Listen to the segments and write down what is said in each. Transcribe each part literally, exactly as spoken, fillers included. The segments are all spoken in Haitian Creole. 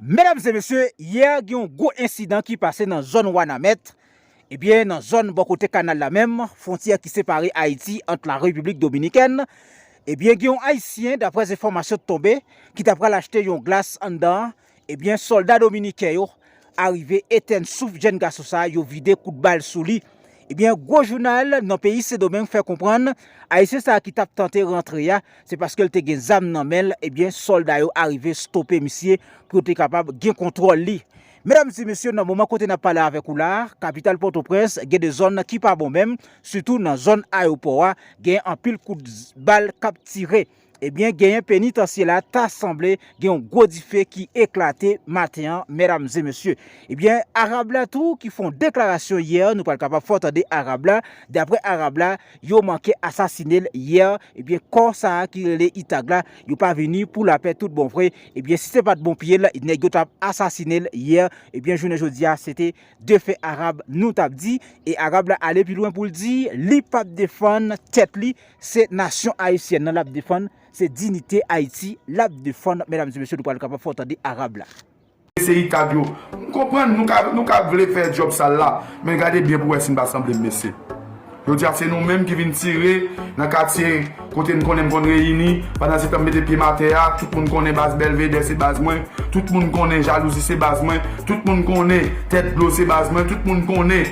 Medam e mesye, yè gen yon gwo ensidan ki pase nan zòn Wanament, ebyen nan zòn bò kote kanal la menm, fwontyè ki separe Ayiti ant la Repiblik Dominikèn. Ebyen gen yon Ayisyen, daprè enfòmasyon k tonbe, ki ta pral achte yon glas anndan an, ebyen sòlda dominiken yo arive etenn souf jèn gason sa a, yo vide kout bal sou li. Ebyen gwo jounal nan peyi Sendomeng fè konprann, Ayisyen sa a ki t ap tante rantre a, se paske l te gen zam nan men l, ebyen sòlda yo arive stope misye pou yo te kapab gen kontwòl li. Medam e mesye, nan moman kote n ap pale avèk ou la a, kapital Pòtoprens gen de zòn ki pa bon menm, sitou nan zòn ayewopò a, gen anpil kout bal k ap tire. Ebyen genyen penitansye la ta sanble gen yon gwo dife ki eklate maten an, medam e mesye. Ebyen Arab la tou ki fè yon deklarasyon yè, nou pral kapab fè w tande Arab la. Daprè Arab la, yo manke asasine l yè. Ebyen kò sa a ki rele Itag la, yo pa vini pou lapè tout bon vre. Ebyen si se pa t bon pye l, nèg yo t ap asasine l yè. Ebyen jounen jodi a se te defen Arab nou t ap di. E Arab la ale pi lwen pou l di li p ap defann tèt li, se nasyon ayisyèn nan l ap defann, se diyite Ayiti l ap defann. Medam e mesye, nou pral kapab fè w tande Arab la. Se Itag yo. M konprann nou ka, nou ka vle fè djòb sal la, men gade byen pou wè si n pa sanble m mesye. Jodi a se nou menm ki vin tire nan katye kote n konnen m konn reyini. Pandan se tan m mete pye m atè a, tout moun konnen baz Bèlvedè se baz mwen, tout moun konnen Jalouzi se baz mwen, tout moun konnen Tèt Dlo se baz mwen, tout moun konnen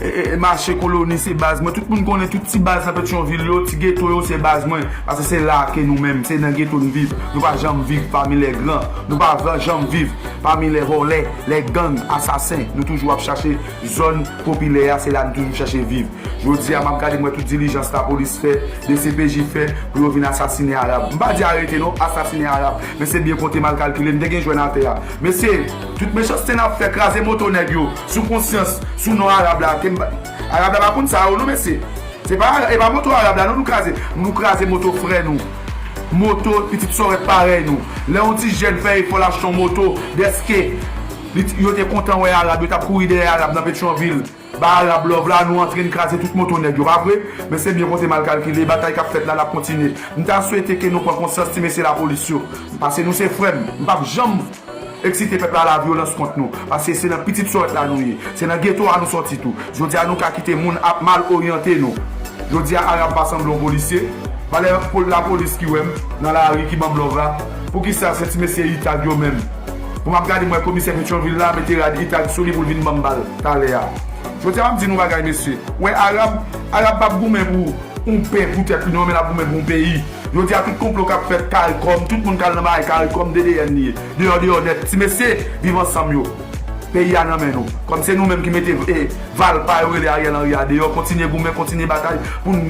e, e, e, mache Koloni se baz mwen. Tout moun konnen tout ti baz nan Petyonvil yo, ti geto yo se baz mwen. Paske se la ke nou menm, se nan geto n viv. Nou pa janm viv pami lè gran. Nou pa va- janm viv pami lè vòlè, lè gang, asasen. Nou toujou ap chache zòn popilè a, se la nou toujou chache viv. Jodi a m ap gade m wè tout dilijans lapolis fè, D C P J fè pou yo vin asasinen Arab. M pa di arete non, asasinen Arab. Men se byen konte mal kalkile, m te gen jwèn atè a. Mesye, tout mechanste n ap fè, kraze moto nèg yo, sou konsyans, sou non Arab la, ke m pa- Arab la pa konn sa yo non mesye. Se pa, e pa moto Arab la non nou kraze, nou kraze moto frè nou. Moto pitit sòrèt parèy nou. Lè yon ti jèn fè efò l achte yon moto, dèske li t- yo te kontan wè Arab, yo t ap kouri dèyè Arab nan Petyonvil. Ba Arab love la, nou antre n kraze tout moto nèg yo, pa vre? Men se byen konte mal kalkile, batay k ap fèt la, l ap kontinye. M ta swete ke nou pran konsyans ti mesye lapolis yo. Paske nou se frè m, m p ap janm eksite pèp la a lavyolans kont nou. Paske se nan pitit sòrèt la nou ye. Se nan geto a nou sòti tou. Jodi a nou ka kite moun ap mal oryante nou. Jodi a Arab pa sanble yon polisye. Valè pol- lapolis ki wè m nan lari ki ban m love la. Poukisa se ti mesye Itag yo menm? Pou m ap gade m wè komisè Petyonvil la mete rad Itag sou li pou l vin ban m bal talè a. Jodi a m ap di nou bagay mesye. Wè Arab, Arab p ap goumen pou yon pen pou tèt li non, men l ap goumen pou yon peyi. Jodi a tout konplo k ap fèt Karikòm, tout moun k al nan bagay Karikòm D D N li ye. Deyò deyò nèt. Ti mesye, viv ansanm yo. Peyi a nan men nou. Kòm se nou menm ki mete e, valpa yo rele Ariel Henry a deyò, kontinye goumen, kontinye batay pou n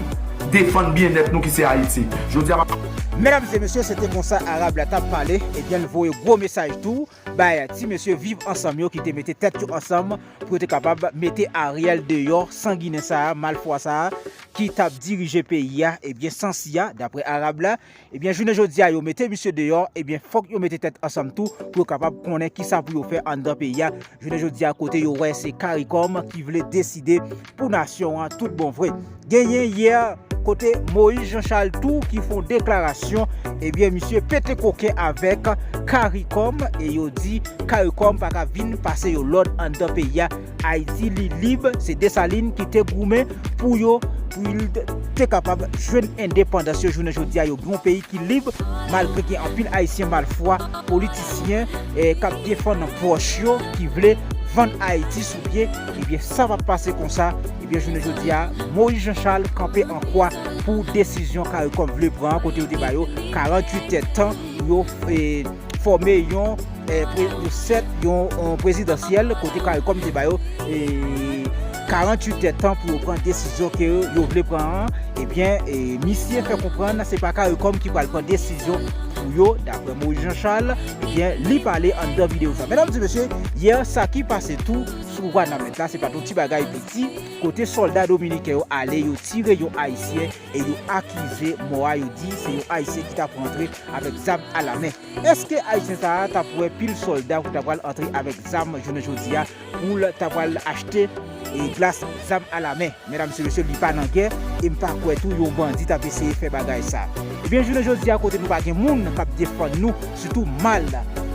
defann byennèt nou ki se Ayiti. Jodi a m ap Medam e mesye, se te konsa Arab la t ap pale, ebyen l voye gwo mesaj tou bay ti mesye Viv Ansanm yo ki te mete tèt yo ansanm pou yo te kapab mete Ariel deyò, sanginen sa a, malfwa sa a, ki t ap dirije peyi a, ebyen sansi a, daprè Arab la, ebyen jounen jodi a yo mete misye deyò, ebyen fòk yo mete tèt ansanm tou pou yo kapab konnen kisa pou yo fè anndan peyi a. Jounen jodi a kote yo wè se Karikòm ki vle deside pou nasyon an tout bon vre. Genyen yè kote Moïse Jean Charles tou ki fè yon deklarasyon, ebyen misye pete koken avèk Karikòm e yo di Karikòm pa ka vin pase yo lòd anndan peyi a. Ayiti li lib, se Desalin ki te goumen pou yo, pou l te kapab jwenn endepandans yo. Jounen jodi a yo gen yon peyi ki lib, malgre gen anpil Ayisyen malfwa, politisyen, eh, k ap defann pòch yo, ki vle vann Ayiti sou pye, ebyen sa p ap pase konsa. Ebyen jounen jodi a Moïse Jean Charles kanpe an kwa pou desizyon Karikòm vle pran an, kote yo te ba yo karanntuit èdtan pou yo, eh, fòme yon, eh, pre- yon sèt, yon, yon prezidansyèl, kote Karikòm te ba yo, eh, karanntuit èdtan pou yo pran desizyon ke yo vle pran an. Ebyen, eh, misye fè konprann se pa Karikòm ki pral pran desizyon pou yo, daprè Moïse Jean Charles. Ebyen li pale anndan videyo sa. Medam e mesye, yè sa ki pase tou sou Wanament la, se pa t yon ti bagay piti, kote sòlda dominiken yo ale, yo tire yon Ayisyen e yo akize mò a, yo di se yon Ayisyen ki t ap rantre avèk zam alamen. Èske Ayisyen sa a t ap wè pil sòlda pou ta pral antre avèk zam jounen jodi a, pou l ta pral achte, eh, glas zam alamen? Medam e mesye, li pa nan gè, e m pa kwè tou yon bandi t ap eseye fè bagay sa. Ebyen jounen jodi a kote nou pa gen moun k ap defann nou, sitou mal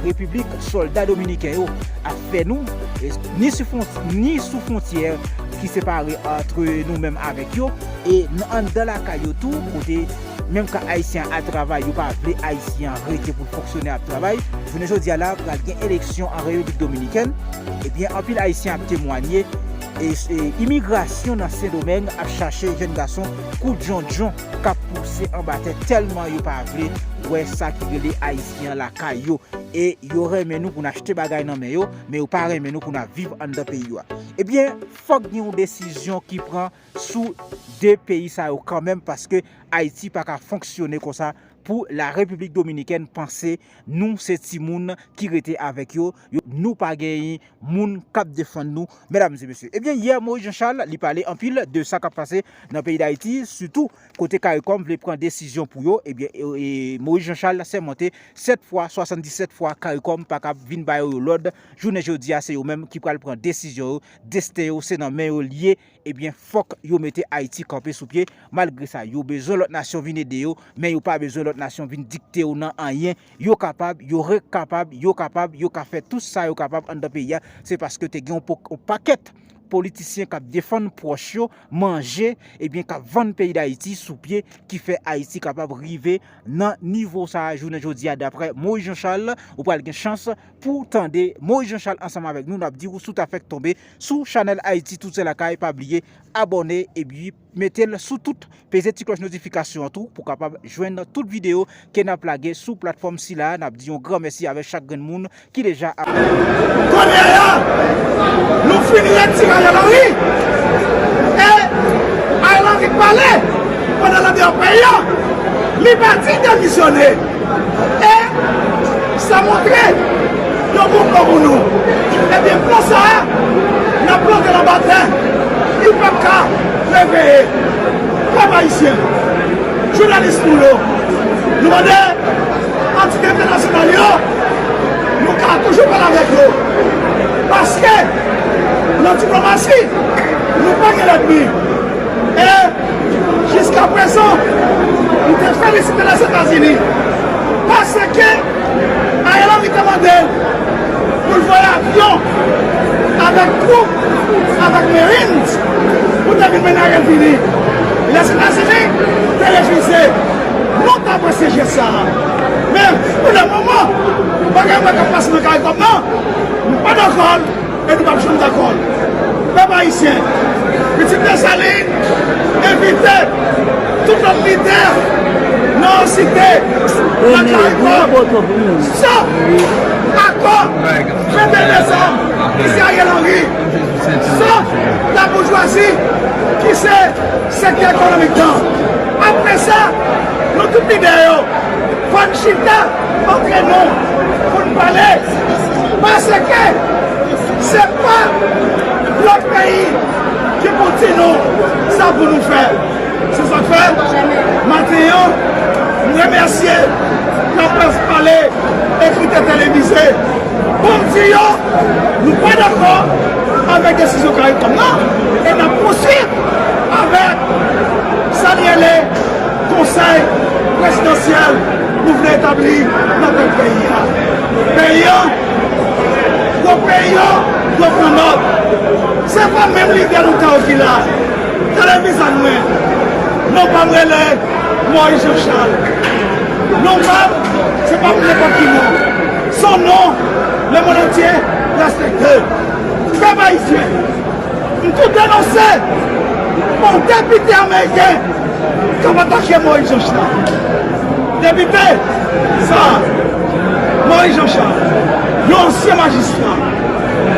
repiblik sòlda dominiken yo ap fè nou, e ni sou fwon-, ni sou fwontyè ki separe ant nou menm avèk yo, e n-, anndan lakay yo tou, kote menm kan Ayisyen an al travay, yo pa vle Ayisyen an rete pou l fonksyone ap travay. Jounen jodi a la, pral gen eleksyon an Repiblik Dominikèn. Ebyen, anpil Ayisyen ap temwanye, e, e imigrasyon nan Sendomeng ap chache jèn gason kou djondjon k ap pouse anba tè tèlman yo pa vle wè sa ki rele Ayisyen an lakay yo. E yo renmen nou pou n achte bagay nan men yo, men yo pa renmen nou pou n ap viv anndan peyi yo a. Ebyen, fòk gen yon desizyon ki pran sou de peyi sa yo kanmenm, paske Ayiti pa ka fonksyone konsa pou la Repiblik Dominikèn panse nou se timoun ki rete avèk yo, yo, nou pa genyen moun k ap defann nou, medam e mesye. Ebyen, yè, Moïse Jean Charles, li pale anpil de sa k ap pase nan peyi Dayiti, sitou kote CARICOM vle pran desizyon pou yo. Ebyen, e, e, Moïse Jean Charles sèmante sèt fwa, swasanndisèt fwa, CARICOM pa ka vin ba yo lòd. Jounen jodi a, se yo menm ki pral pran desizyon yo, desten yo, se nan men yo l ye. Ebyen, fòk yo mete Ayiti kanpe sou pye. Malgre sa, yo bezwen lòt nasyon vin ede yo, men yo pa bezwen lòt nasyon vin dikte yo nan anyen. Yo kapab, yo rekapab, yo kapab, yo ka fè tout sa yo kapab anndan peyi a. Se paske te gen yon po-, yon pakèt politisyen k ap defann pwòch yo, manje, ebyen, k ap vann peyi Dayiti sou pye, ki fè Ayiti kapab rive nan nivo sa a jounen jodi a. Daprè Moïse Jean Charles, ou pral gen chans pou w tande Moïse Jean Charles ansanm avèk nou. N ap di w si w ta fèk tonbe sou chanèl Ayiti Tout Se Lakay, pa bliye abòne epi mete l sou tout, peze ti klòch notifikasyon an tou pou w kapab jwenn tout videyo ke n ap lage sou platfòm sila a. N ap di yon gran mèsi avèk chak grenn moun ki deja ap. Kounye a, nou fin retire Ariel Henry. E Ariel Henry pale pandan l andeyò peyi a. Li pa di demisyone. E sa montre yon bon plan pou nou. Ebyen, plan sa a, n ap plante l anba tè. Li p ap ka reveye. Pèp ayisyen, jounalis nou yo, nou mande antite entènasyonal yo, nou ka toujou pale avèk yo. Paske nan diplomasi, nou pa gen lènmi. E jiskaprezan, nou te felisite Lèzetazini paske Ariel Henry te mande l pou l voye avyon avèk twoup, avèk Marines, pou te vin mennen Ariel vini. Lèzetazini te refize. Nou t apresye jès sa a. Men, pou le moman, bagay mwen k ap pase nan CARICOM nan, nou pa dakò l. E nou p ap janm dakò. Pèp ayisyen, pitit Desalin envite tout lòt lidè nan site, nan CARICOM, sòf akò venndede zam ki se Ariel Henry, sòf laboujwazi ki se sektè ekonomik lan. Apre sa, nou tout lidè yo, fò n chita antre nou pou n pale. Paske se pa lòt peyi ki pou di nou sa pou nou fè. Se sa k fè, maten an, m remèsye laprès pale, ekri, televize, pou m di yo, nou pa dakò avèk desizyon CARICOM nan, e n ap pousuiv avèk sa n rele Konsèy prezidansyèl nou vle etabli nan tèt peyi a. Peyi an, gwo peyi an, yo pran nòt. Se pa menm lidè lontan yo ki la. Gade vizaj mwen. Non pa m rele Moïse Jean Charles. Non pa m, se pa nenpòt ki non. Son non, le monde entier respecte. Pèp ayisyen, m tou denonse yon depite ameriken k ap atake Moïse Jean Charles. Depite sa a, Moïse Jean Charles, yon ansyen majistra,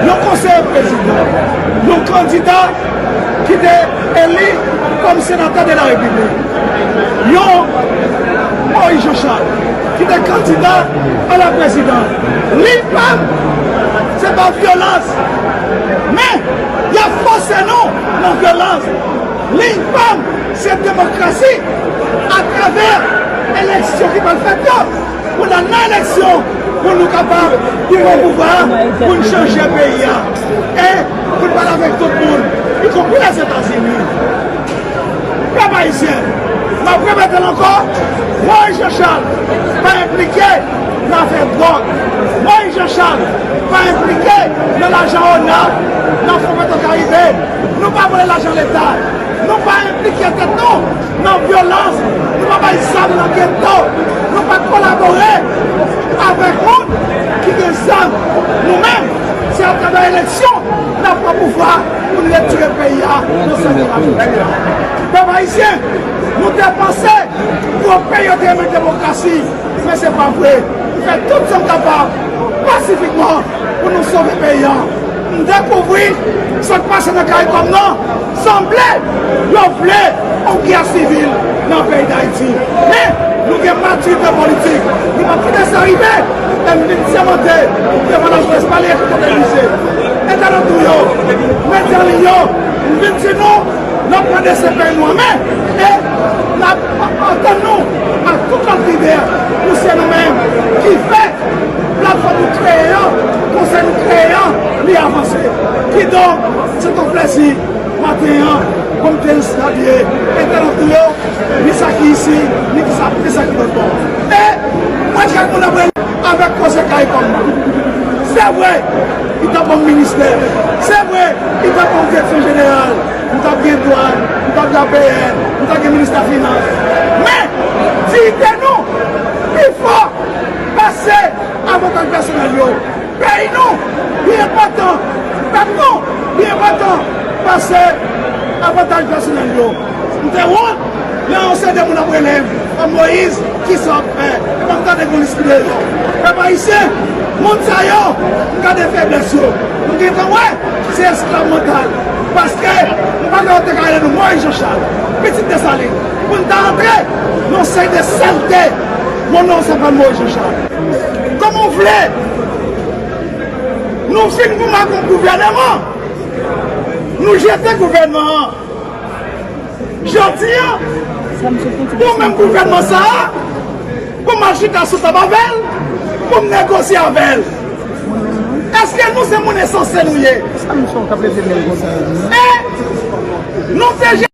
yon konseye prezidan, yon kandida ki te eli kòm senatè de la repiblik, yon Moïse Jean Charles ki te kandida a la prezidans. Liy pa m, se pa vyolans. Men, y ap fòse nou nan vyolans. Liy pa m, se demokrasi atravè eleksyon ki pral fèt yo. Pou n al nan eleksyon, pou nou kapab rive o pouvwa, pou n chanje peyi a. E pou n pale avèk tout moun, ikonpri Lèzetazini. Pèp ayisyen, m ap repete l ankò, Moïse Jean Charles pa enplike nan afè dwòg. Jean Charles pa enplike nan lajan ona, nan Fon Petro Karibe. Nou pa vòlè lajan Leta. Nou pa enplike tèt nou nan vyolans. Nou pa bay zam nan geto. Nou pa kolabore avèk moun ki gen zam. Nou menm, se atravè eleksyon n ap pran pouvwa pou n retire peyi a nan sèkil avèg la. Pèp ayisyen, nou te panse ke yon peyi yo te renmen demokrasi. Men se pa vre. Nou fè tout sa n kapab pasifikman pou nou sove peyi a. M dekouvri sa k pase nan Karikòm nan. Sanble yo vle yon gè sivil nan peyi Dayiti. Men nou gen matirite politik. Nou p ap kite sa rive. E m vin sèmante devan laprès, pale ak tout kote misye. Entènot nou yo, medya li yo, m vin di nou, n ap pran destin peyi nou an men. E n ap antann nou ak tout lòt lidè pou se nou menm ki fè platfòm nou kreye an, konsèy nou kreye an, li avanse. Kidonk, se t on plezi maten an pou m te salye entènot nou yo, ni sa ki isi, ni ki sa, ni sa ki lòt bò. E mwen, chak moun ap rele avèk koze Karikòm nan. Se vre, li t ap ban m ministè. Se vre, li t ap ban m direksyon jeneral. M t ap gen dwàn, m t ap gen A P N, m t ap gen ministè finans. Men, diyite nou pi fò pase avantaj pèsonèl yo. Peyi nou pi enpòtan, pèp nou pi enpòtan pase avantaj pèsonèl yo. M te wont lè yon seri de moun ap rele m, "An Moyiz, kisa w ap fè?" Epi m tande gen yon lis ki deyò. Pèp ayisyen, moun sa yo, m gade feblès yo. M gentan wè se esklav mantal. Paske m pa kwè yo te ka rele nou Moyiz Jan Chal, pitit Desalin, pou n ta antre nan yon seri de salte. Mon non se pa Moyiz Jan Chal. Kòman w vle nou fin goumen ak yon gouvènman, nou jete gouvènman an? Jodi a, pou menm gouvènman sa a, pou m al chita sou tab avè l, pou m negosye avè l. Èske nou se moun ensanse nou ye? E nou te